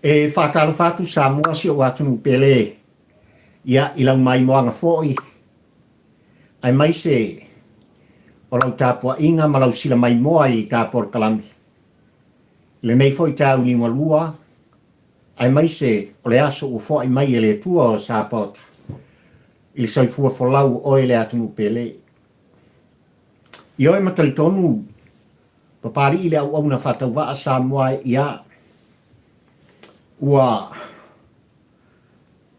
E faatalofa atu Samoa si ou atunuu pele, ia, i lau maimoaga foi, aemaise o lau tapuaiga ma lau sila maimoa i ta polokalame. I lenei foi taeao liugalua, aemaise o le aso ua foai mai e le Atua o Sapaota, i le soifua folau o oe le atunuu pele. Ioe ma talitonu Papalii le auauna faatauvaa Samoa ia ua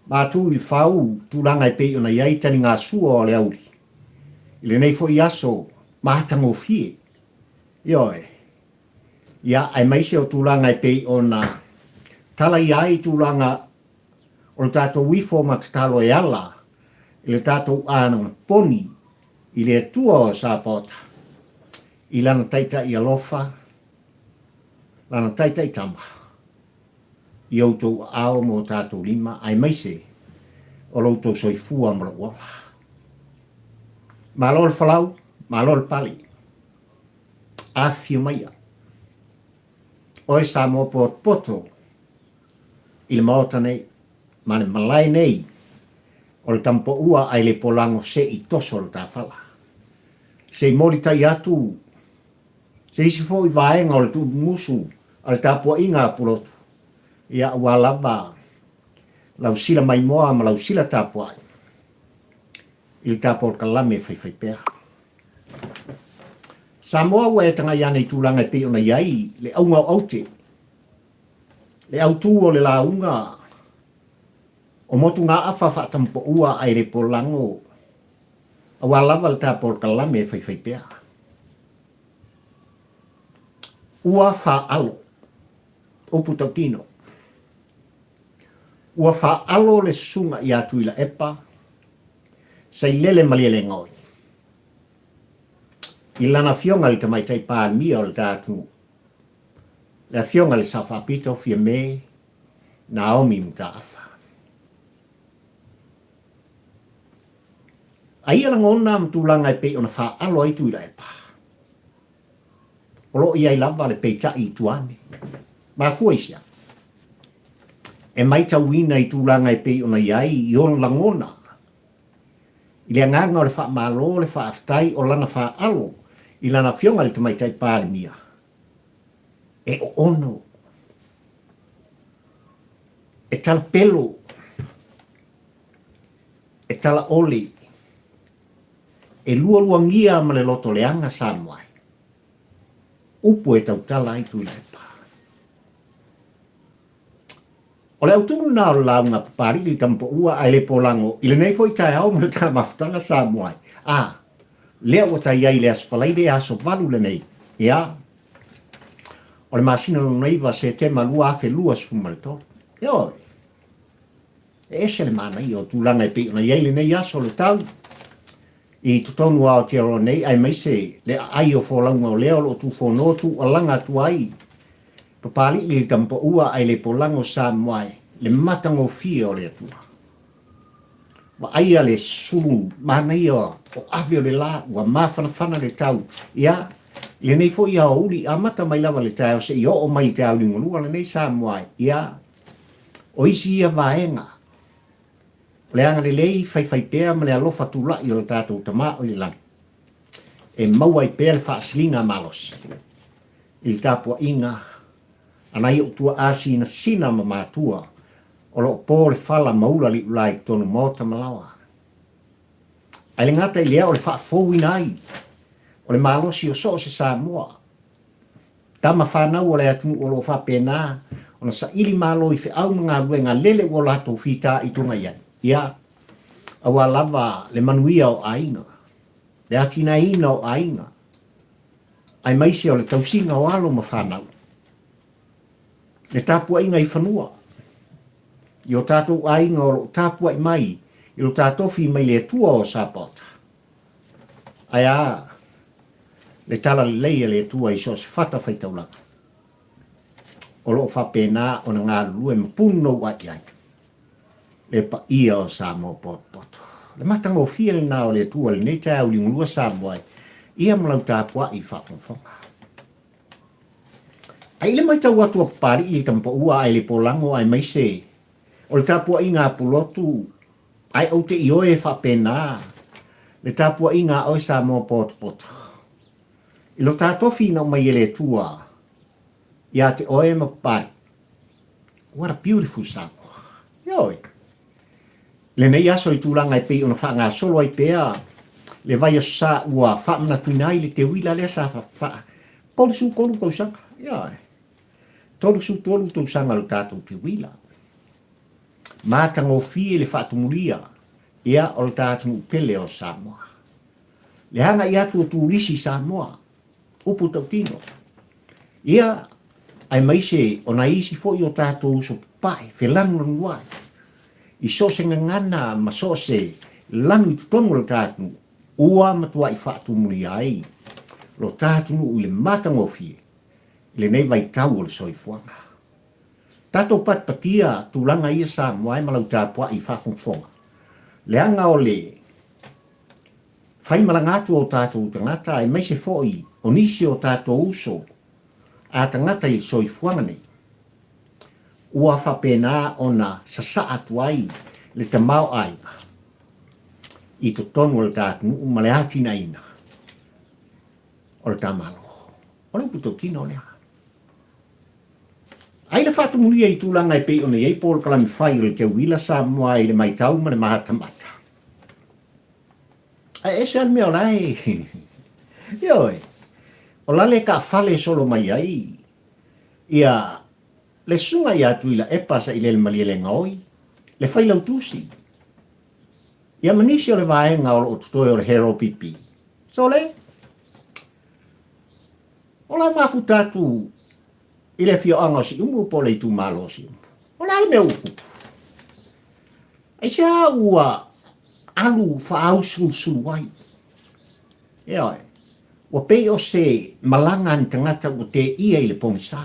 matu i fau tulaga e pei ona i ai taligasua o le auli i lenei foi aso matagofie. Ioe, ia aemaise o tulaga e pei ona talaia ai tulaga o le tatou ifo ma tatalo e ala i le tatou anagaponi i le Atua o Sapaota, i Lana Taitai alofa, Lana Taitai Tama, i outou aao ma o tatou lima, aemaise o lo outou soifua ma lou ola. Malo le folau, malo le pale. Afifio maia. Oe Samoa potopoto i le Maota nei, ma le malae nei o le tamapoua ae le polago se i toso le tafala. Se i molitai atu se isi foi vaega o le tuumusu a le tapuaiga a Pulotu, ia aua lava lau sila maimoa ma lau sila tapuai i le tapolokalame faifaipea. Samoa ua e tagai ane i tulaga e pei ona i ai le auga o aute, le autū o le lauga o motugaafa faatamapoua ae le polago aua lava le ta polokalame e faifaipea. Ua faalo, upu tautino. Ua faalo le susuga ia Tuilaepa Sailele Malielegaoi i lana afioga i le Tamaitai Palemia o le ta atunuu, le afioga i le Sao Faapito Fiame Naomi Mataafa. A ia lagona ma tulaga e pei ona faalo ai Tuilaepa, o lo o i ai lava le peitai i tua ane. Mafua i se a? E maitauina i tulaga e pei ona i ai i ona lagona, i le agaga o le faamalo, le faafetai o lana faalo i lana Afioga i le Tamaitai Palemia, e oono, e talapelo, e talaole, e lualuagia ma le loto leaga Samoa ai, upu e tautala ai Tuilaepa. O le autū lena o le lauga a Papalii le Tamapoua ae le polago i lenei foi taeao ma le ta mafutaga Samoa ai. A, lea ua tai ai i le Aso Faraile, aso 8 lenei, ia, o le masina lona 9, Setema 2023. Ioe, e ese le manaia o tulaga e pei ona i ai lenei aso o le tau i totonu o Aotearoa nei, aemaise le aai o folauga o lea o lo o tufono tuualaga atu ai Papalii le tamapaua ae le polago Samoa e le matagofie o le Atua. Vaaia le sulu manaia o ave o le la ua mafanafana le tau ia i lenei foi aoauli amata mai lava le taeao seia oo mai i te aoiliugalua lenei Samoa e ia o isi ia vaega o le agalelei faifaipea ma le alofa tulai o le tatou Tama o i le lagi e maua ai pea le faasiliga malosi i le tapuaiga a nai ou tuaa sinasina ma matua o lo o po le fala ma ula liulai i totonu maota ma laoa. Ae le gata i lea o le faafouina ai o le malosi o so o se Samoa, tama fanau o le atunuu o lo o faapena ona saili malo i feau ma galuega lele ua latou fitaituga i ai, ia, aua lava le manuia o aiga, le atinaeina o aiga, aemaise o le tausiga o alo ma fanau, le tapuaiga i fanua, i o tatou aiga o lo o tapuai mai i lo ta tofi mai le Atua o Sapaota. Ae a le talalelei a le Atua i so o se fatafaitaulaga o lo o faapena ona galulue ma punouai ai le paia o Samoa potopoto. Le matagofie lena o le Atua i lenei taeao liugalua Samoa e ia ma lau tapuai faafogafoga. Ae i le matau atu a Papalii i le tamapaua ae le polago aemaise o le tapuaiga a Pulotu ae ou te ioe e faapena le tapuaiga a oe Samoa potopoto i lo ta tofi na aumai e le Atua ia te oe ma Papalii. What a beautiful Samoa. Ioe. Lenei aso i tulaga e pei ona faagasolo ai pea le vaiaso sa ua faamanatuina ai le teuila lea sa faa 33 tausaga. Ioe. 33 tausaga o le tatou teuila. Matagofie le faatumulia ia o le ta atunuu pele o Samoa. Le agai atu o turisi i Samoa, upu tautino. Ia, aemaise o nai isi foi o tatou uso papae, felanulanuai, i so o se gagana ma so o se lanu i totonu o le ta atunuu, ua matuai faatumulia ai lo ta atunuu i le matagofie i lenei vaitau o le soifuaga. Tatou patipatia tulaga ia Samoa e ma lau tapuai faafogafoga, leaga o le Faimalaga atu o tatou tagata aemaise foi o nisi o tatou uso a tagata i le soifuaga nei, ua faapena ona sasaa atu ai le tamaoaiga i totonu o le ta atunuu ma le atinaeina o le ta Malo. O le upu tautino lea. Ai le faatumulia i tulaga e pei ona i ai polokalame fai o le Teuila Samoa i le matau ma le matamata. Ae ese lava le mea o la e... Ioe, o la le taafale e solo mai ai ia le susuga ia Tuilaepa Sailele Malielegaoi, le Failautusi, ia ma nisi o le vaega o lo o totoe o le HRPP. Sole, o la e mafuta atu i le afioaga o Siumu po o le itumalo o Siumu. O le a le mea ua tupu? Aisea ua alu faaausulusulu ai? Ioe, ua pei o se malaga a ni tagata ua teia i le pogisa.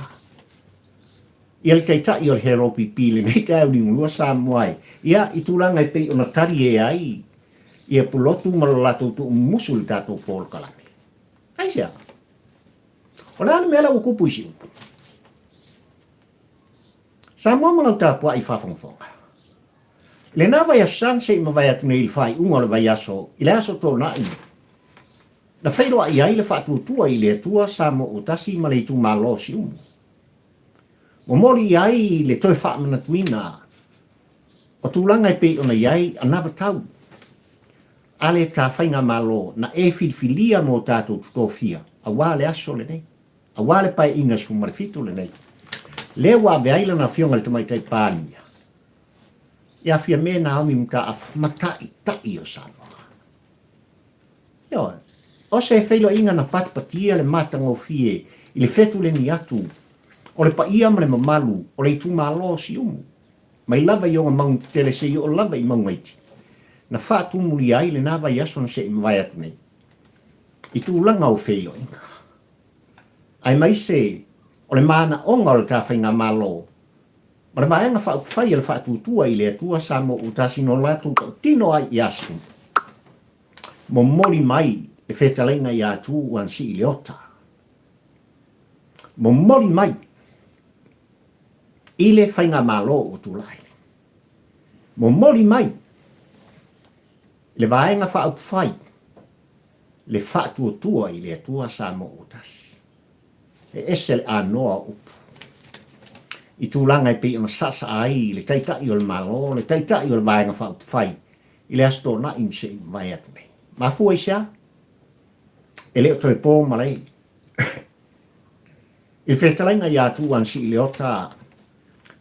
Ia le taitai o le HRPP i lenei taeao liugulua Samoa e, ia, i tulaga e pei ona tali e ai ia Pulotu ma lo latou tuumumusu i le tatou polokalame. Aisea? O le a le mea la ua tupu i Siumu? Samoa ma lau tapuai faafogafoga. I lena vaiaso sa na se i mavae atu nei i le faaiuga o le vaiaso i le aso Toonai, na feiloai ai le faatuatua i le Atua Samoa ua tasi ma le itumalo o Siumu. Momoli i ai le toe faamanatuina o tulaga e pei ona i ai anavatau a le ta faigamalo na e filifilia mo tatou totofia aua le aso lenei. Aua le Paeaiga 17 lenei, lea ua ave ai lana Afioga i le Tamaitai Palemia ia Fiame Naomi Mataafa ma Taitai o Samoa. Ioe, o se feiloaiga na patipatia le matagofie i le fetuleni atu o le paia ma le mamalu o le itumalo o Siumu, mai lava i ona mauga tetele seia oo lava i mauga iti, na faatumulia ai lena vaiaso na se i mavae atu nei i tulaga o feiloaiga. Aemaise o le manaoga o le ta faigamalo ma le Vaega Faaupufai a le Faatuatua i le Atua Samoa ua tasi no latou tautino ai ia Siumu. Momoli mai le fetalaiga ia Tu Uan Sii Leota. Momoli mai i le faigamalo ua tulai. Momoli mai le Vaega Faaupufai le faatuatua i le Atua Samoa ua tasi. E ese le anoa o upu i tulaga e pei ona saasaa ai le Taitai o le Malo, le Taitai o le Vaega Faaupufai i le Aso Toonai na se i mavae atu nei. Mafua i se a? E le o toe po malae i le fetalaiga ia Tuuan Sii Leota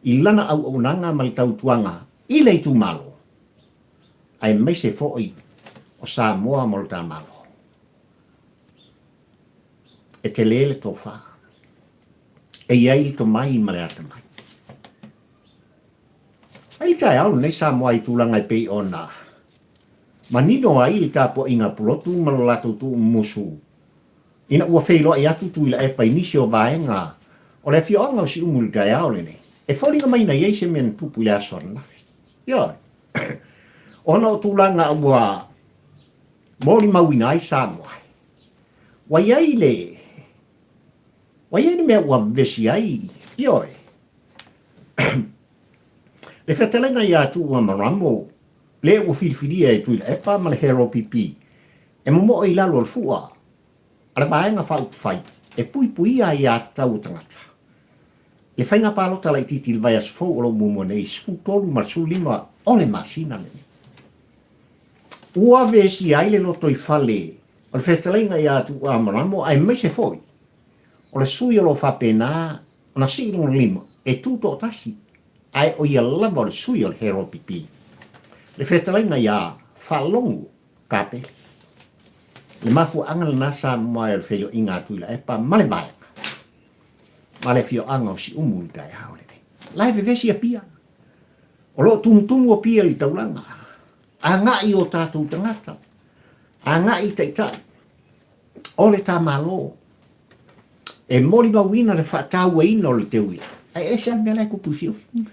i lana auaunaga ma le tautuaga i le itumalo aemaise foi o Samoa ma lo ta Malo. E tele le tofa. E i ai le tomai ma le atamai. Ai le taeao lenei Samoa i tulaga e pei ona manino ai le tapuaiga a Pulotu ma lo latou tuumumusu ina ua feiloai atu Tuilaepa i nisi o vaega o le afioaga o Siumu i le taeao lenei. E foliga mai na i ai se mea na tupu i le aso ananafi. Ioe. Ona o tulaga ua molimauina ai Samoa, ua i ai le Ua i ai le mea ua vevesi ai, ioe. Le fetalaiga ia Tuua Maramo, le ua filifilia e Tuilaepa ma le Hero PP, e momo'o i lalo o le fua a le Vaega Faaupufai e puipuia aiatatau a tagata. Le faiga palota laitiiti i le vaiaso fou o lo o muamua nei, 13 ma le 15 o le masina lenei. Ua vesia ai le lotoifale o le fetalaiga ia Tuua Maramo aemaise foi o le sui o lo o faapena ona sii lona lima e tutoatasi ae o ia lava o le sui o le HRPP. Le fetalaiga ia Faalogo Kapele. Le mafuaaga lena sa mamae o le feiloaiga a Tuilaepa ma le Vaega ma le afioaga o Siumu i le taeao lenei. La e vevesi Apia. O lo o tumutumu Apia i le taulaga. Agai o tatou tagata. Agai i taitai o le ta Malo. E molimauina le faatauaina o le teuila. Ae ese lava le mea la e tupu i Siumu.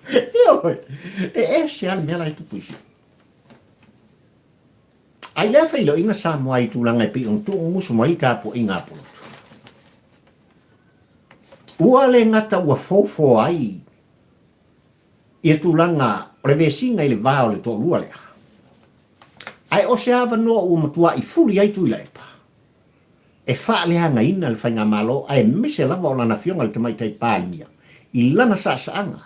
Ioe, e ese lava le mea la e tupu i Siumu. A i lea feiloaiga Samoa i tulaga e pei ona tuugumusu mai le tapuaiga a Pulotu. Ua le gata ua fofo ai ia tulaga o le vesiga i le va o le toalua lea. Ae o se avanoa ua matua'i fuli ai Tuilaepa e faaleagaina le Faigamalo aemaise lava o lana Afioga i le Tamaitai Palemia i lana saasaaga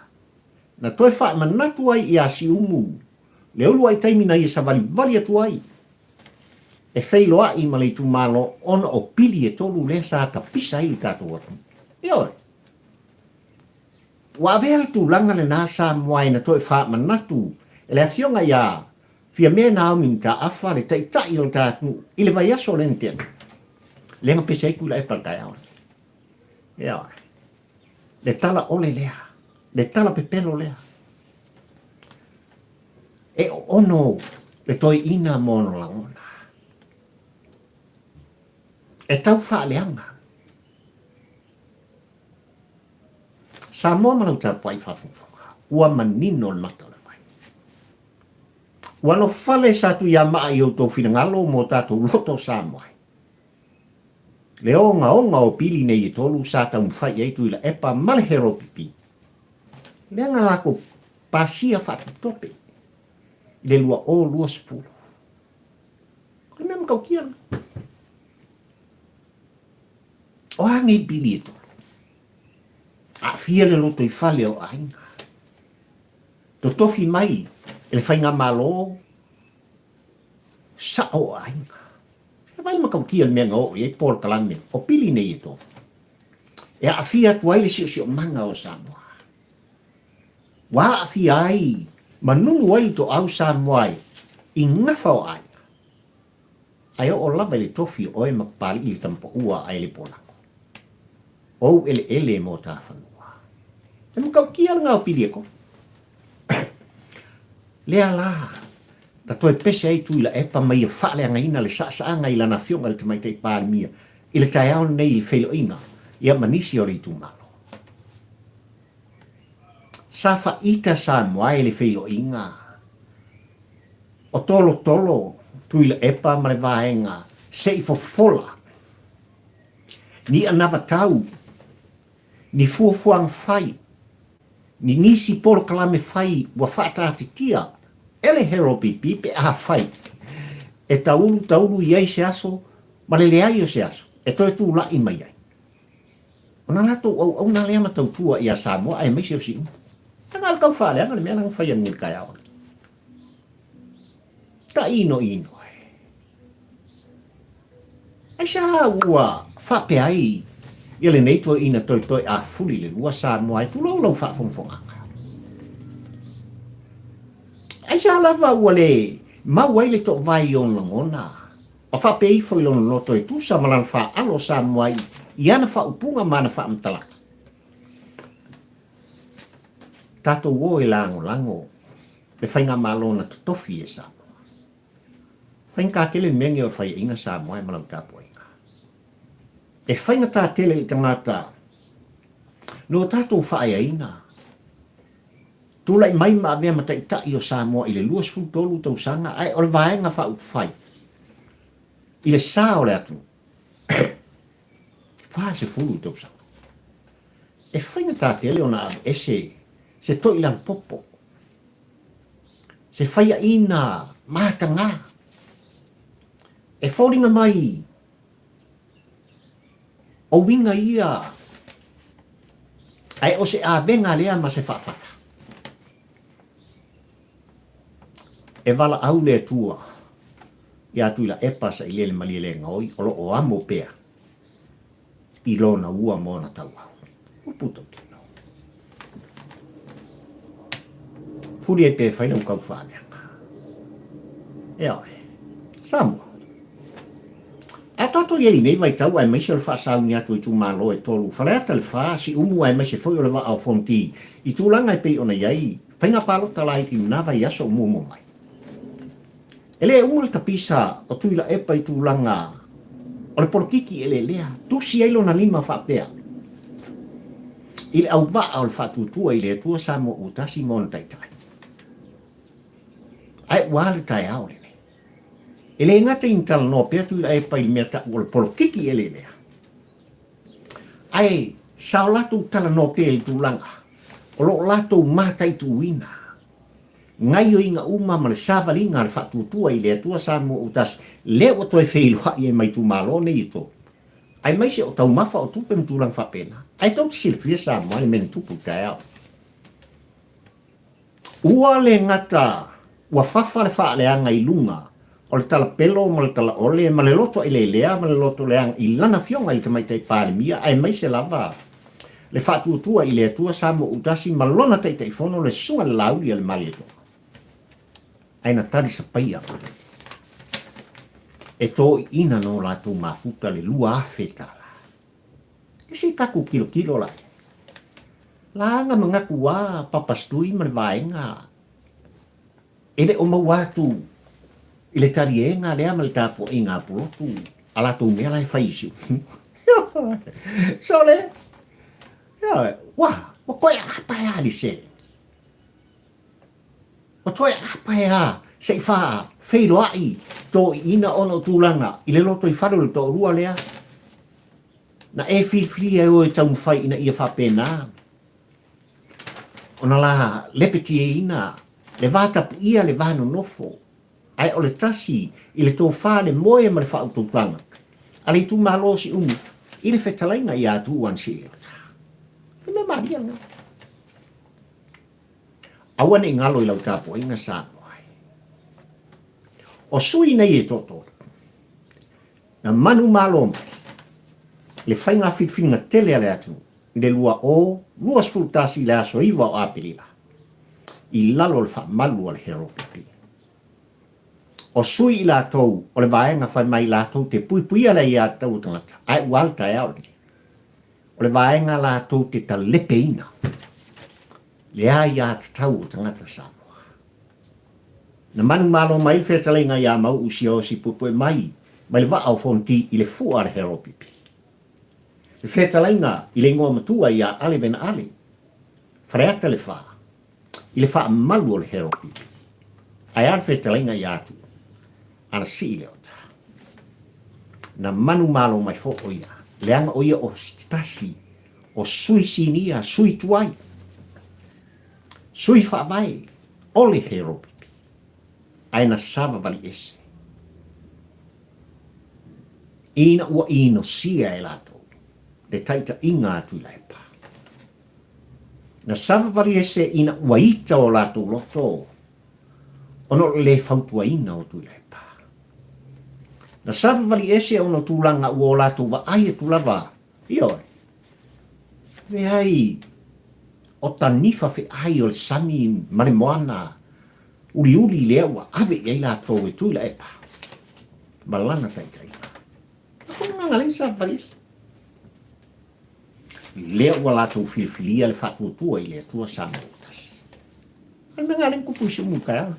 na toe faamanatu ai ia Siumu le uluai taimi na ia savalivali atu ai e feiloa'i ma le itumalo ona o pili e tolu lea sa tapisa ai le tatou atunuu. Ioe. Ua avea le tulaga lena Samoa na toe faamanatu e le Afioga ia Fiame Naomi Mataafa, le Taitai o le ta atunuu i le vaiaso lea na tea nei. Lea na pese ai Tuilaepa i le taeao lenei. Ioe. Le tala ole lea, le tala pepelo lea. E oono le toeaina ma ona lagona. E tau faaleaga. Samoa ma lau tapuai faafogafoga, ua manino le mata o le vai. Ua nofale sa Tuiamaa i outou finagalo mo tatou loto Samoa. Le ogaoga o pili nei e tolu sa taumafai i ai Tuilaepa ma le HRPP. Lea na latou pasia faatopetope i le 2020. O le mea matautia lena. O a nei pili e tolu? Aafia le lotoifale o aiga. Totofi mai e le Faigamalo sao o aiga. E vai le matautia le mea na oo i ai polokalame o pili nei e tolu. E aafia atu ai le siosiomaga o Samoa. Ua aafia ai ma nunu ai le toau Samoa i gafa o aiga. Ae oo lava i le tofi o oe ma Papali'i le tamapaua a Elepolago. Ou eleele mo ta fanua. E matautia le gaopili e koe. Lea la, na toe pese ai Tuilaepa ma ia faaleagaina le saasaaga i lana afioga i le Tamaitai Palemia i le taeao lenei i le feiloaiga ia ma nisi o le itumalo. Sa faaita Samoa i le feiloaiga o Tolotolo, Tuilaepa ma le vaega se i fofola ni anavatau, ni fuafuaga fai, ni nisi polokalame fai ua faataatitia e le HRPP pe afai e taulu taulu i ai se aso ma le leai o se aso e toe tula'i mai ai. Ona latou auauna lea ma tautua ia Samoa aemaise o Siumu. E na o le tau faaleaga le mea la na fai nei i le taeao nei. Tainoino e. Aisea ua faapea ai ia lenei toeaina toetoe afuli le lua Samoa e tulou lau faafogafogaaga? Aisea lava ua le mau ai le toovae i ona lagona ma faapea ifo i lona loto e tusa ma lana faaalo Samoa i ana faaupuga ma ana faamatalaga? Tatou o e lagolago le faigamalo na totofi e Samoa. Faigata tele le mea lenei o le faiaina Samoa e ma lau tapuaiga. E faigata tele i tagata no tatou faaeaina tulai mai ma avea ma taitai o Samoa i le 23 tausaga ae o le Vaega Faaupufai i le sa o le atunuu. 40 tausaga. E faigata tele ona aveese se toilalo popo, se faiaina matagā e foliga mai o uiga ia ae o se avega lea ma se faafafa. E valaau le Atua iā Tuilaepa Sailele Malielegaoi o lo o amo pea i lona ua ma ona tauau. Upu tautino. Fuli ai pe fai lau kau faaleaga. Ioe. Samoa. A tatou i ai i nei vaitau aemaise o le faasauni atu o itumalo e tolu, Faleata le Fa, Siumu aemaise foi o le Vaa o Fonoti i tulaga e pei ona i ai faiga palota laiti i lena vaiaso o muamua mai. E le uma le tapisa o Tuilaepa i tulaga o le polokiki eleelea, tusi ai lona lima faapea i le auvaa o le faatuatua i le Atua Samoa ua tasi ma ona taitai. Ae ua a le taeao lenei? E le gata ina talanoa pea Tuilaepa i le mea taua o le polokiki eleelea, ae sa o latou talanoa pea i le tulaga o lo o latou mataituina gaioiga uma ma le savaliga a le faatuatua i le Atua Samoa ua tasi, lea ua toe feiloai ai ma itumalo nei e tolu, aemaise o taumafa o tupe ma tulaga faapena. Ae tou te silafia Samoa i le mea na tupu i le taeao. Ua le gata ua fafa le faaleaga i luga o le talapelo ma le talaole ma le loto eleelea ma le loto leaga i lana Afioga i le Tamaitai Palemia aemaise lava le faatuatua i le Atua Samoa Utasi ma lona Taitaifono le Susuga le Laauli a le Malietoa. Ae na tali sapaia e toiina no latou mafuta le 2000 tala. E se i tatou tilotilo la i ai. Laga manatu a Papa Stui ma le vaega e le o maua atu i le taliega lea ma le tapuaiga a Pulotu a latou mea la e fai i Siumu. Sole! Ioe, ua, ua toe apa e a le seleni. Ua toe apa e a se i wha feiloai toiina ona o tulaga i le lotoifale o le toalua lea. Na e filifilia e oe taumafai ina ia faapena ona la lepetieina le va tapuia le va nonofo, ae o le tasi i le tofa le moe ma le faautautaga a le itumalo o Siumu i le fetalaiga ia Tuua Nsileota. O le mea malie lena. Aua ne i galo i lau tapuaiga Samoa ai. O sui nei e toatolu, na manumalo mai le faiga filifiliga tele a le atunuu i le 2021 i le aso 9 o Aperila i lalo o le faamalu a le HRPP. O sui i latou o le vaega fai mai latou te puipuia le aiatatau o tagata, ae ua a le taeao lenei? O le vaega latou te talepeina le aiatatau o tagata Samoa. Na manumalo mai le fetalaiga ia Mau'u Siaosi Puepue mai mai le vaa o Fonoti i le fua a le HRPP. Le fetalaiga i le igoa matua ia Ale Vena Ale, Faleata le Fa, i le faamalu o le HRPP. Ae a le fetalaiga ia Atu, ana sii Leota. Na manumalo mai fo o ia, leaga o ia o se tasi o sui sinia, sui tuai, sui faavae o le HRPP, ae na savavali ese. Ina ua inosia e latou le taitaiga a Tuilaepa. Na savavali ese ina ua ita o latou loto ona o le lē fautuaina o Tuilaepa. Na savavali ese ona o tulaga ua o latou vaai atu lava, ioe, leai o tanifa feai o le sami ma le moana uliuli lea ua ave i ai latou e Tuilaepa ma lana taitaiga. Na kona agaga lea savavali ese. Lea ua latou filifilia le faatuatua i le Atua Samoa ua tasi. O le mea lena lea na tupu i Siumu i le taeao.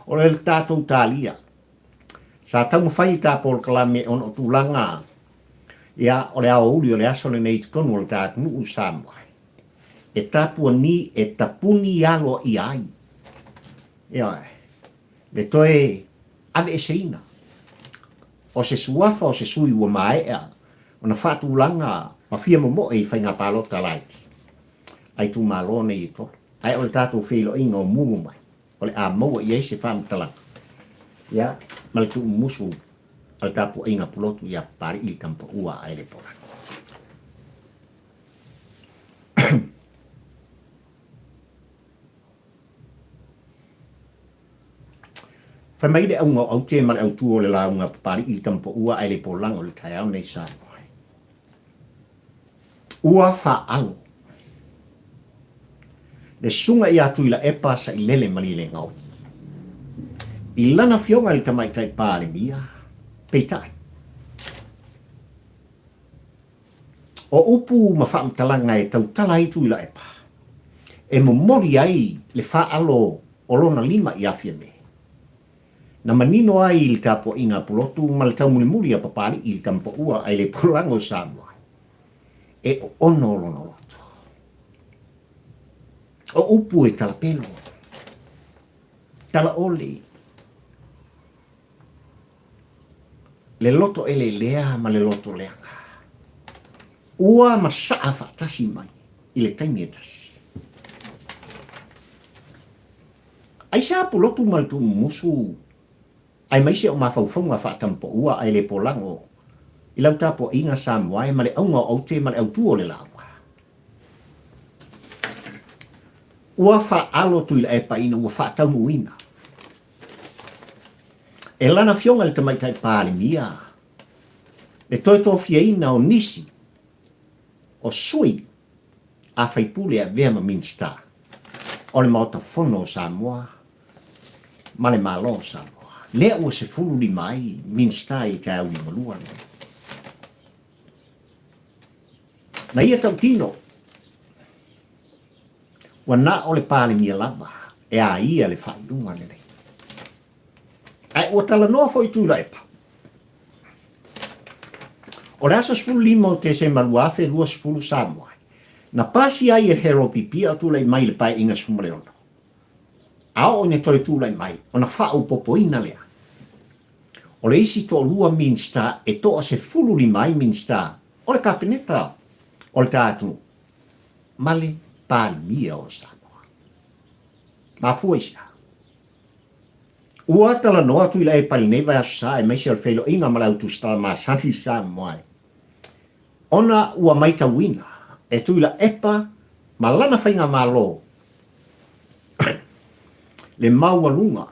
O le tatou talia. Sa taumafai i ta polokalame ona o tulaga ia o le aoauli o le aso lenei i totonu o le ta atunuu Samoa. E tapuani, e tapuni aloaia ai. Ioe. Le toe aveeseina. O se suafa o se sui ua maea ona faatulaga ma fia momoe i faiga palota laiti a itumalo nei e tolu. Ae o le tatou feiloaiga o mumu mai, o le a maua i ai se faamatalaga, ia, ma le tuumumusu a le tapuaiga Pulotu ia Papali'i le Tamapaua a Aelepolago. Fai mai le auga o aute ma le autu o le lauga a Papali'i le Tamapaua a Aelepolago i le taeao nei Samoa. Ua faalo le susuga ia Tuilaepa Sailele Malielegaoi i lana afioga i le Tamaitai Palemia, peitai, o upu ma faamatalaga e tautala ai Tuilaepa e momoli ai le faalo o lona lima ia Fiame, na manino ai i le tapuaiga a Pulotu ma le taumulimuli a Papali'i le Tamapaua ae le polago o Samoa e oono lona loto. O upu e talapelo, talaole, le loto eleelea ma le loto leaga, ua masaa faatasi mai i le taimi e tasi. Aisea Pulotu ma le Tuumumusu aemaise o mafaufauga faatampaua ae le polago i lau tapuaiga Samoa e ma le auga o aute ma le autu o le lauga. Ua faalo Tuilaepa ina ua faataunuuina e lana afioga i le Tamaitai Palemia le toe tofiaina o nisi o sui a faipule e avea ma Minisita o le Maota Fono o Samoa ma le Malo o Samoa, lea ua 15 ai Minisita i le taeao liugalua lenei. Na ia tautino, ua na o le Palemia lava e a ia le faaiuga lenei. Ae ua talanoa foi Tuilaepa, o le aso 15 o Tesema 2020 Samoa, na pasi ai e le Harold Pipia o tulai mai i le Paeaiga 16. A oo ina toe tulai mai, ona faaopoopoina lea o le isi toalua Minisita e toa 15 ai Minisita o le Kapeneta o le ta atunuu ma le Palemia o Samoa. Mafua i se a? Ua talanoa Tuilaepa i lenei vaiaso sa aemaise o le feiloaiga ma le au tusitala masani i Samoa ona ua maitauina e Tuilaepa ma lana faigamalo le maualuga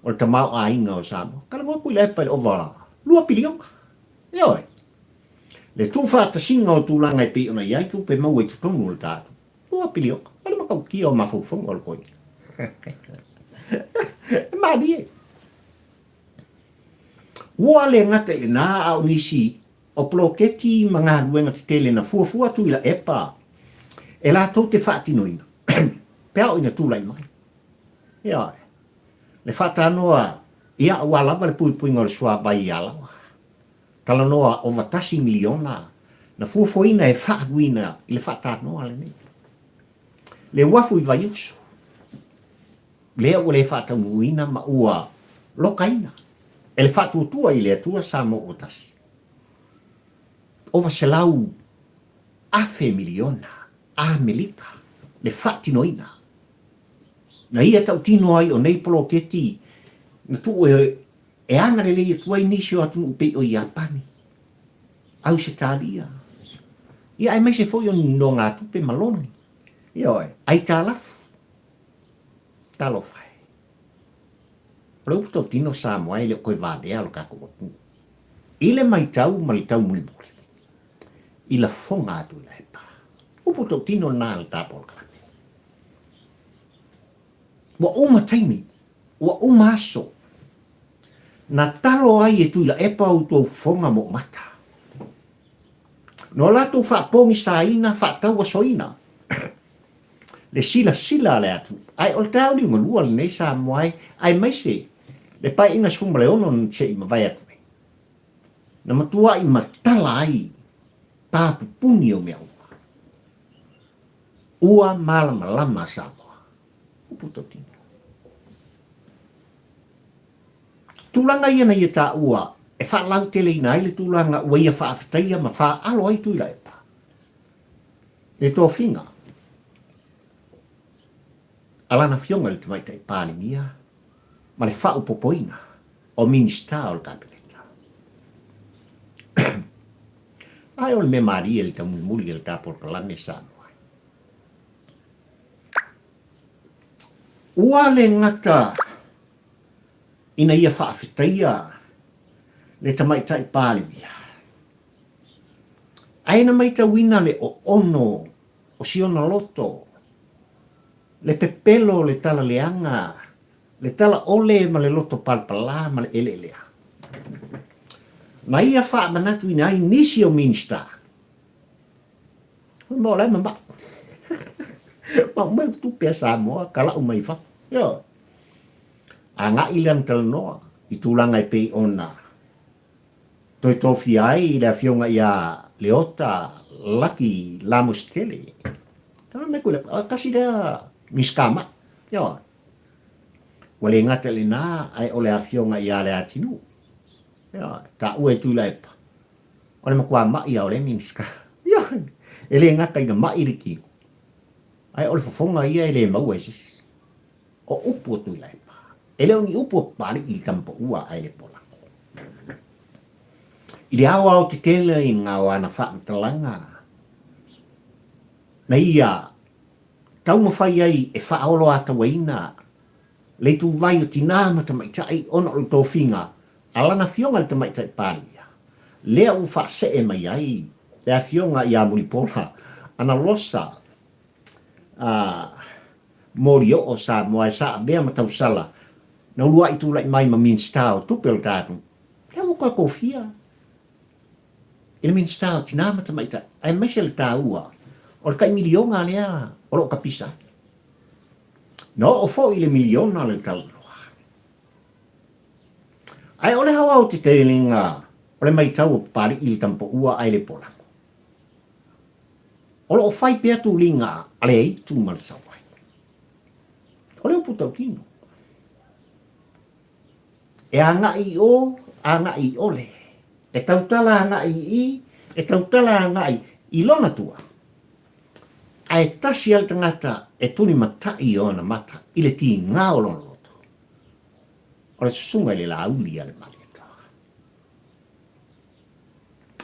o le tamaoaiga o Samoa. Talanoa Tuilaepa i le ova 2 piliona. Ioe. Le tuufaatasiga o tulaga e pei ona i ai tupe maua i totonu o le ta 2 piliona. O le matautia o mafaufauga o le toeaina. E malie. Ua le gata i lena a o nisi o poloketi ma galuega tetele na fuafua atu i Laepa e latou te faatinoina pe a oo ina tulai mai. Ioe. Le faatanoa ia aua lava le puipuiga o le suavai i Alaoa. Talanoa ova tasi miliona na fuafuaina e faaluina i le faatanoa lenei. Le uafu i Vaiusu, lea ua le faataunuuina ma ua lokaina e le faatuatua i le Atua Samoa ua tasi. Ova 100,000 miliona Amerika le faatinoina. Na ia tautino ai o nei poloketi na tuu e E agalelei atu ai nisi o atunuu pei o Iapani, Ausetalia, ia aemaise foi o ni nonogatupe ma loni, ioe, aitalafu. Talofa e. O le upu tautino Samoa e le o toe valea lo tatou atunuu. I le matau ma le taumulimuli, i lafoga a Tuilaepa. Upu tautino lena a le ta polokalame. Ua uma taimi, ua uma aso. Na talo ai e Tuilaepa o outou fofoga mo mata. No latou faapogisaina, faatauasoina le silasila a le atunuu. Ae o le taeao liugalua lenei Samoa e, aemaise le Paeaiga 16 na se i mavae atu nei, na matuai matala ai pa pupuni o mea uma. Ua malamalama Samoa. Upu tautino. Tulaga ia na ia taua e faalauteleina ai le tulaga ua ia faafetaia ma faaalo ai Tuilaepa le tofiga a lana Afioga i le Tamaitai Palemia ma le faaopopoina o Minisita o le Kapeneta. Ae o le mea malie i le taumulimuli a le ta polokalame Samoa ai. Ua le gata ina ia faafetaia le Tamaitai Palemia, ae na maitauina le oono o si ona loto, le pepelo o le tala leaga, le tala ʻole ma le loto palapala ma le ʻeleʻelea. Na ia faamanatuina ai nisi o Minisita, Mo la e mamao. Mau mai tupe a Samoa, kala'u mai fafo. Ioe. Agai lea na talanoa i tulaga e pei ona toe tofia ai le afioga ia Leota Laki Lamositele. Tasi lea Minisita mai. Ioe. Ua le gata i lena, ae o le afioga ia Leatinuu. Ioe. Taua e Tuilaepa, o le matua ma'i lava o lea Minisita. Ioe. E le gata ina ma'i le tino, ae o le fofoga ia e le maua e se isi. O upu a Tuilaepa, e le o ni upu a Papalii i le tama paua ae le polako. I le aoaotetele i ngā o ana faamatalaga, na ia taumafai ai e faaoloatauaina le ituvai o tinā ma tamaitai ona o le tofiga a lana afioga i le Tamaitai Palemia, lea ua faasee mai ai le afioga ia Mulipola Analosa a Molioo Samoa e sa avea ma tausala na uluai tulai mai ma Minisita o Tupe o le ta atunuu. Lea ua toe tofia i le Minisita o Tinā ma Tamaitai, aemaise le taua o le tai miliona lea o lo o tapisa ai. Na oo foi i le miliona le talanoa. Ae o le aoaotetelega o le maitau o Papalii i le tamapaua ae le polago. O lo o fai pea tuliga a le aitu ma le sauai. O le upu tautino. E agai i o, agai i ole. E tautala agai i i, e tautala agai i lona tua. Ae tasi lava le tagata e tulimatai i ona mata i le tiga o lona loto. O le susuga i le Laauli a le Malietoa.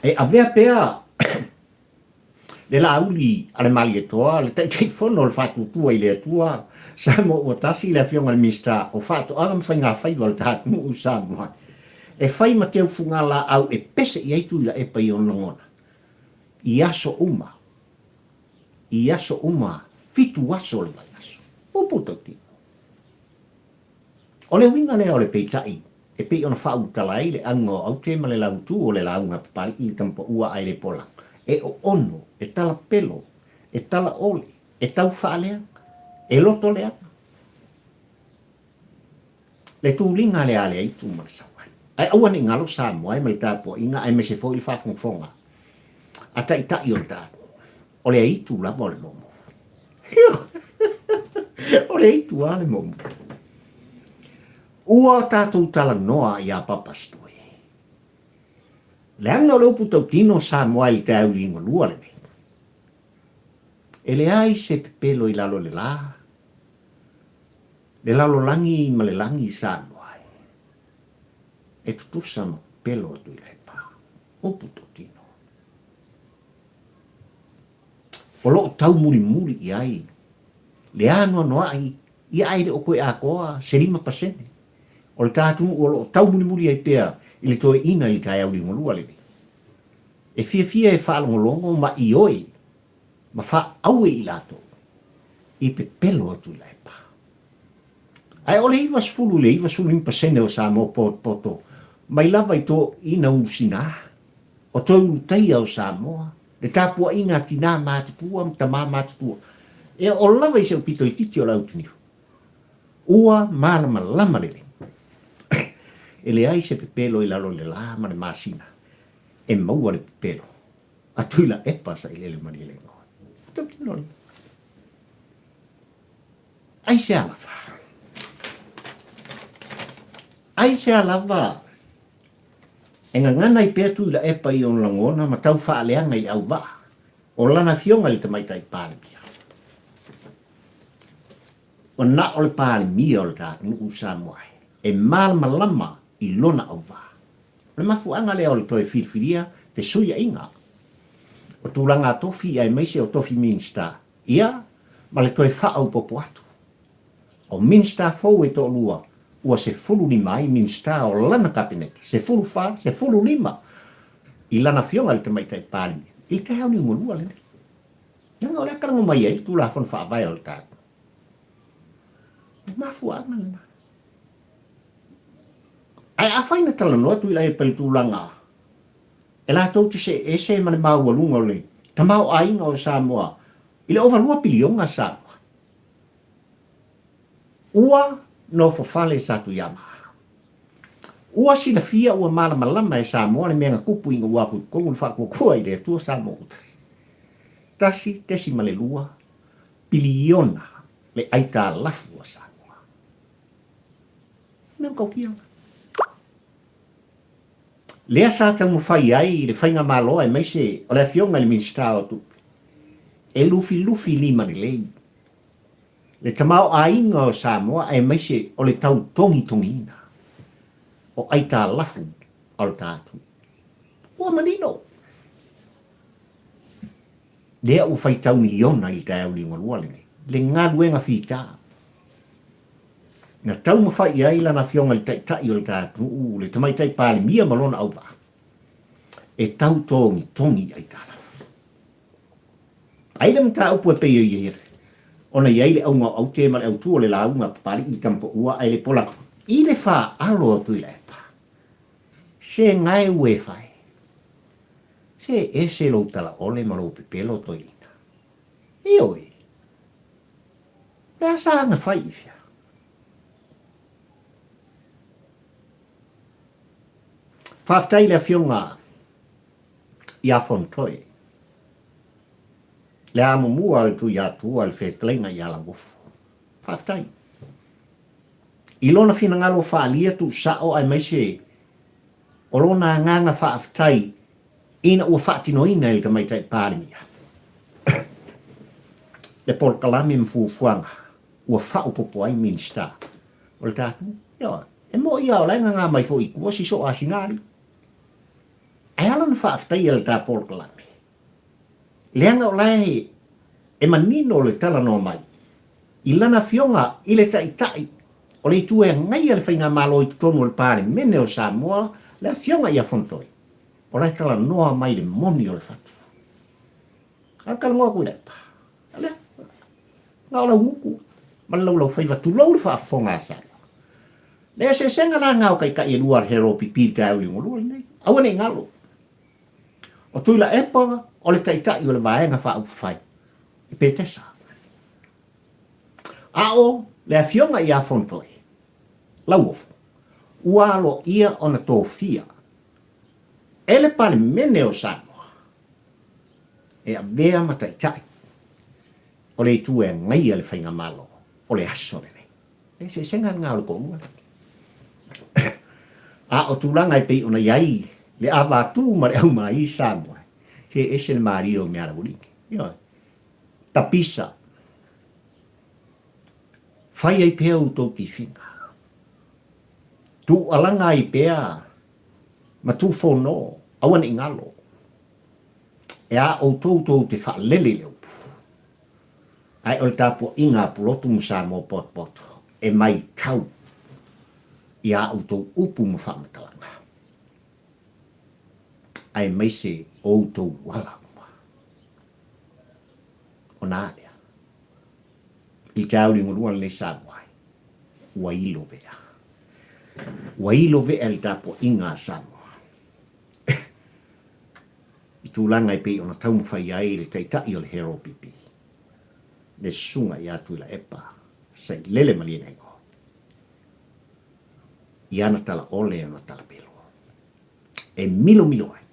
E avea pea le Laauli a le Malietoa, le Taitaifono o le Faatuatua i le Atua, Samoa ua tasi, le Afioga i le Minisita o Faatoaga ma Faigafaiva o le ta atunuu o Samoa, e fai ma teufugalaau e pese i ai Tuilaepa i ona lagona i aso uma, i aso uma, fitu aso o le vaiaso. Upu tautino. O le uiga lea o le peitai e pei ona faaulutala ai le auga o aute ma le lautu o le lauga Papali'i i le tamapaua ae le pola, e oono, e talapelo, e talaole, e taufaaleaga, e lotoleaga. Le tuliga lea a le aitu ma le sauai. Ae aua ne i galo Samoa e ma le tapuaiga aemaise foi le faafogafoga a taitai o le ta atunuu. O le aitu lava o le momo. O le aitu lava le momo. Ua tatou talanoa iā Papa Stoy. Leaga o le upu tautino Samoa i le taeao liugalua lenei. E leai se pepelo i lalo i le la, le lalolagi ma le lagi Samoa e. E tutusa ma pepelo atu i Lepa. Upu tautino. O lo o taumulimuli i ai le anoanoai ia ae le o toe atoa se 5% o le ta atunuu o lo o taumulimuli ai pea i le toeaina i le taeao liugalua lenei. E fiafia e faalogologo ma ioe ma faaue i latou i pepelo atu i Laepa. Ae o le 90 i le 95% o Samoa potopoto mai lava i toeaiina ulusinā, o toe ulutaia o Samoa, le tapuaiga a tinā matutua ma tamā matutua, e oo lava i se aupito itiiti o le autuniu, ua malamalama lelei. E leai se pepelo i lalo i le lā ma le masina e maua le pepelo a Tuilaepa Sailele Malielegaoi. Tautino lena. Aisea lava? Aisea lava? E gagana ai pea Tuilaepa i ona lagona ma tau faaleaga i le auvaa o lana afioga i le Tamaitai Palemia. Ua na o le Palemia o le ta atunuu o Samoa e malamalama i lona auvaa. O le mafuaaga lea o le toe filifilia fesuiaiga o tulaga tofi aemaise o tofi Minisita, ia ma le toe faaopoopo atu o Minisita fou e toalua ua 15 ai Minisita o lana Kapeneta, 14, 15 i lana afioga i le Tamaitai Palemia i le taeao liugalua lenei. Leaga o le a kalago mai ai le Tulafono Faavae o le tatou. O mafuaaga lena. Ae afai na talanoa Tuilaepa i le tulaga e latou te see ese ma le maualuga o le tamaoaiga o Samoa i le ova 2 piliona Samoa, ua nofofale Satuiama. Ua silafia ua malamalama e Samoa le mea na tupu ina ua atu i totonu le faatuatua i le Atua Samoa ua tasi. 1.2 piliona le aitalafu a Samoa. Mea matautia lena. Lea sa taumafai ai le Faigamalo aemaise o le Afioga i le Minisita o Tupe e lufilufi lima lelei le tamaoaiga o Samoa aemaise o le tau togitogiina o aitalafu a lo ta atunuu. Ua manino. Lea ua faitau miliona i le taeao liugalua lenei, le galuega fita. Na taumafai i ai lana afioga i le Taitai o le ta atunuu, le Tamaitai Palemia ma lona auvaa, e tau togitogi i aitalafu. Ai le mataupu e pei e i ona i ai le auga o aute ma le autu o le lauga a Papali'i i Tamapoua ae le pola i le faalo a Tuilaepa. Se gae ue e fai. Se ese lou talaole ma lou pepelo toeaina. Ioe. Le a sa aga fai i fea? Faafetai i le Afioga ia Fonotoe, le amomua a le Tuiatua i le fetalaiga ia Lauofo. Faafetai. I lona finagalo faaalia tuusao aemaise o lona agaga faafetai ina ua faatinoina e le Tamaitai Palemia le polokalame ma fuafuaga ua faaopoopo ai Minisita o le ta atunuu. Ioe, e moni lava o la e gaga mai foi i tua si soo a sina alii. Ae ala ona faafetaia le ta polokalame, leaga o la e manino le talanoa mai i lana afioga i le Taitai o le Itu e agaia le Faigamalo i totonu o le Palemene o Samoa, le Afioga ia Fonotoe, o la e talanoa mai le moni o le fatu. A o le talanoa atu i le pa, alea, na o laugutu ma le laulaufaiva, tulou le faafofoga a Samoa. Le eseesega la na o taitai e lua a le HRPP i le taeao liugalua lenei. Aua ne i galo. O Tuilaepa o le Taitai o le Vaega Faaupufai i Petesa. A o le Afioga ia Fonotoe Lauofo, ua aloaia ona tofia e le Palemene o Samoa e avea ma Taitai o le Itu e agaia le Faigamalo o le aso lenei. Le eseesega lena o le toalua lea. A o tulaga e pei ona i ai le avatū ma le aumai i Samoa, se ese le malie o mea a le aualii. Ioe. Tapisa. Fai ai pea outou tifiga. Tuualaga ai pea ma tufono, aua ne i galo. E a outou tou te faalele i le upu. Ae o le tapuaiga a Pulotu ma Samoa potopoto e maitau i a outou upu ma faamatalaga, aemaise o outou ala uma. Ona a lea? I le taeao liugalua lenei Samoa ai, ua ilo vea. Ua ilo vea le tapuaiga a Samoa i tulaga e pei ona taumafai ai le Taitai o le HRPP, le Susuga ia Tuilaepa Sailele Malielegaoi, i ana talaole ona talapelo e milomilo ai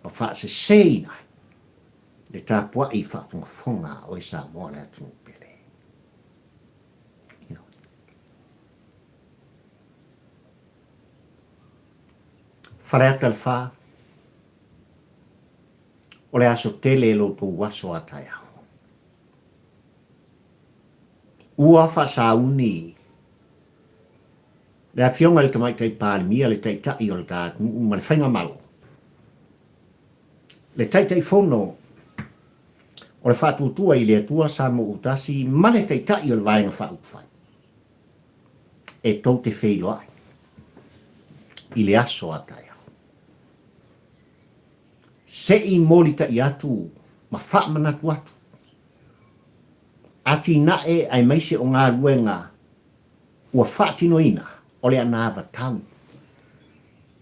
ma faaseseina ai le tapuai faafogafoga a oe Samoa le atunuu pele. Faleata le 4, o le aso tele e lo outou aso a taeao. Ua faasauni le Afioga i le Tamaitai Palemia, le Taitai o le ta atunuu ma le Faigamalo, le Taitaifono o le Faatuatua i le Atua Samoa Ua Tasi ma le Taitai o le Vaega Faaupufai e tou te feiloai i le aso a taeao. Se i molitai atu ma faamanatu atu atinae aemaise o galuega ua faatinoina o le anavatau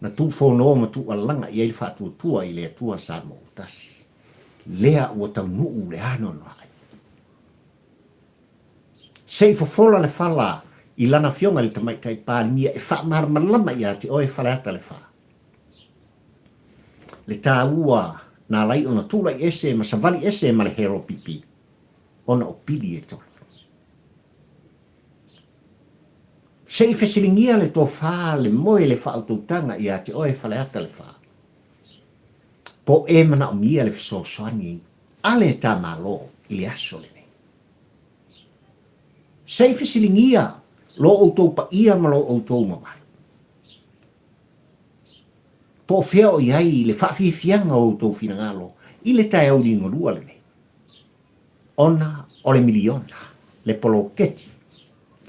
na tuufono ma tuualaga i ai le faatuatua i le Atua Samoa ua Tasi, lea ua taunuu le anoanoai. Se i fofola le fala i lana Afioga i le Tamaitai Palemia e faamalamalama ia te oe Faleata le Fa. Le taua na alai ona tulai ese ma savali ese ma le HRPP ona o pili e tolu. Se i fesiligia le tofa le moe le faautautaga ia te oe Faleata le Fa. Po e manaomia le fesoasoani a le ta Malo i le aso lenei. Se i fesiligia lo outou paia ma lo outou mamalu. Po o fea o i ai le faafiafiaga o outou finagalo i le taeao liugalua lenei. Ona o le miliona, le poloketi,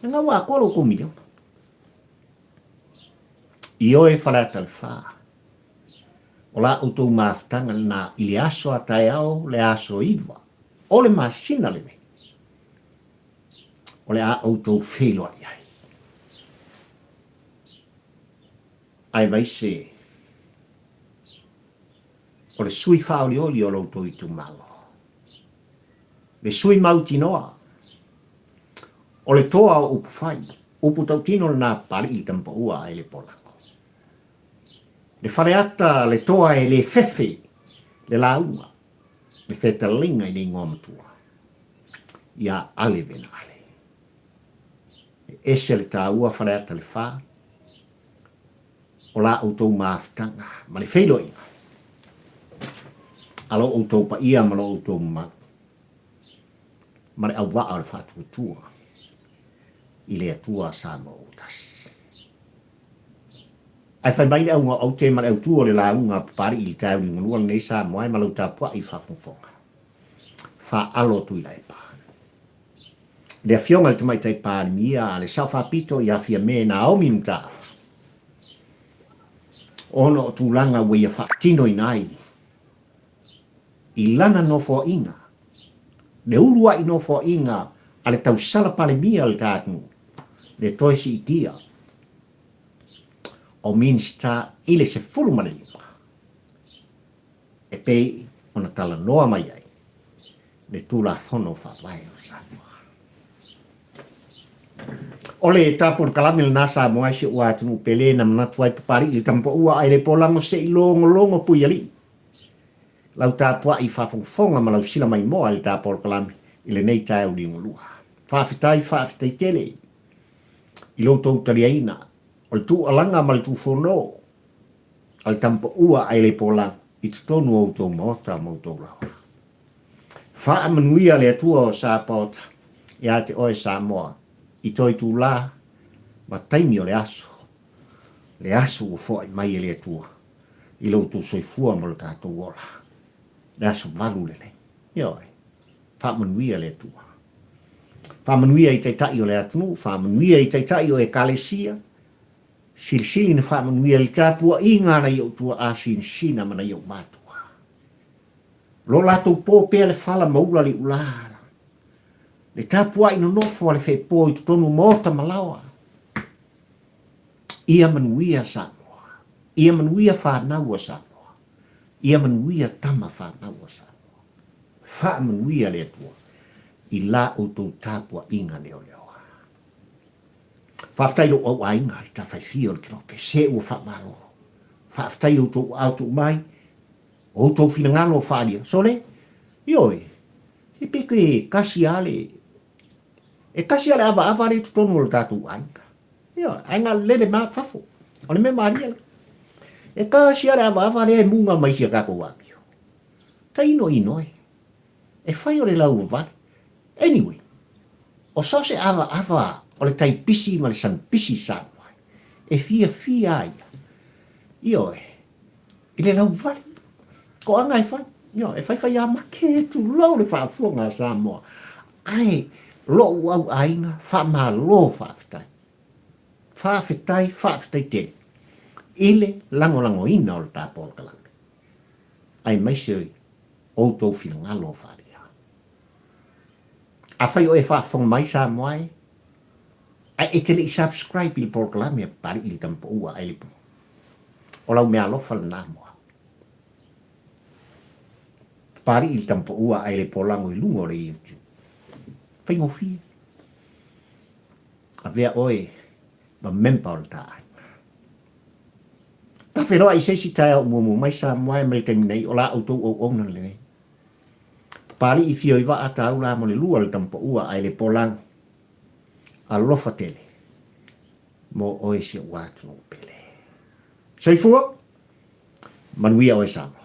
e gau atoa lo outou miliona. Ioe Faleata le Fa, o la outou mafutaga lena i le aso a taeao le aso 9 o le masina lenei, o le a outou feiloai ai. Aemaise o le sui faaolioli o lo outou itumalo, le sui mautinoa o le toa o upufai, upu tautino lena Papalii le Tamapaua ae le Polako. Le faleata le toa e le fefe le lauga, le fetalaiga i le igoa matua ia Ale Vena Ale. E ese le taua Faleata le Fa, o la outou mafutaga ma le feiloaiga a lo outou paia ma lo outou mamalu ma le auvaa o le faatuatua i le Atua Samoa ua tasi. Ae fai mai le auga o aute ma le autu o le lauga a Papalii i le taeao liugalua lenei Samoa e ma lau tapuai faafogafoga. Faalo Tuilaepa. Le Afioga i le Tamaitai Palemia a le Sao Faapito ia Fiame Naomi Mataafa, ona o tulaga ua ia faatinoina ai i lana nofoaiga, le uluai nofoaiga a le tausala Palemia o le ta atunuu, le toe siitia o Minisita i le 15 e pei ona talanoa mai ai le Tulafono Faavae o Samoa. O le tapolokalame lena Samoa e si ou atunuu pele na manatu ai Papalii le Tamapaua ae le polago se i logologo Puialii. Lau tapuai faafogafoga ma lau sila maimoa i le tapolokalame i lenei taeao liugalua. Faafetai, faafetai tele i lo outou taliaina o le tuualaga ma le tuufono a le Tamapaua ae le polago i totonu o outou maota ma outou laoa. Faamanuia le Atua o Sapaota ia te oe Samoa i toe itulā ma taimi o le aso, le aso ua foai mai e le Atua i lo outou soifua ma lo tatou ola, le aso valu lenei. Ioe, faamanuia le Atua. Faamanuia i Taitai o le atunuu, faamanuia i Taitai o Ekalesia, silisili na faamanuia i le tapuaiga a nai ou tuaa sinasina ma nai ou matua. Lo latou po pea le fala ma ula le ulā, le tapuai nonofo a le feepo i totonu o maota ma laoa. Ia manuia Samoa, ia manuia fanau a Samoa, ia manuia tama fanau a Samoa. Faamanuia le Atua i la outou tapuaiga leoleoa. Faafetai lou au aiga i Tafaifia o le Kelope, se ua faamalo. Faafetai outou aao tuu mai, O outou finagalo o faaalia, sole, ioe, e pe ke kasi a le, e kasi a le avaava le i totonu o le tatou aiga. Ioe, ae galulele ma fafo. O le mea malie la. E tasi lava le avaava lea e muga mai si a tatou amio. Tainoino e. E fai o le lauvavale. Anyway, o so se avaava o le tai pisi ma le sami pisi i Samoa, e fiafia ai ia. Ioe, i le lauvale. Toaga e fai. Ioe, e faifai a make, tulou le faafofoga a Samoa. Ae, lou au aiga, faamalo faafetai. Faafetai, faafetai tele i le lagolagoina o le ta polokalame, aemaise outou finagalo o faaalia. Afai o e faafofoga mai Samoa e, ae e te le i subscribe i le polokalame a Papalii i le Tamapaua ae le po. O lau meaalofa lena mo au. Papalii i le Tamapaua ae le polago i luga o le YouTube. Faigofie. Avea oe ma member o le ta aiga. Ta feiloai i se isi taeao muamua mai Samoa e mai le taimi nei o la outou auauna lenei. Papalii fio i vaa taula mo le lua le tamapaua ae le polago. Alofa tele mo oe si ou atunuu pele. Soifua! Manuia oe Samoa.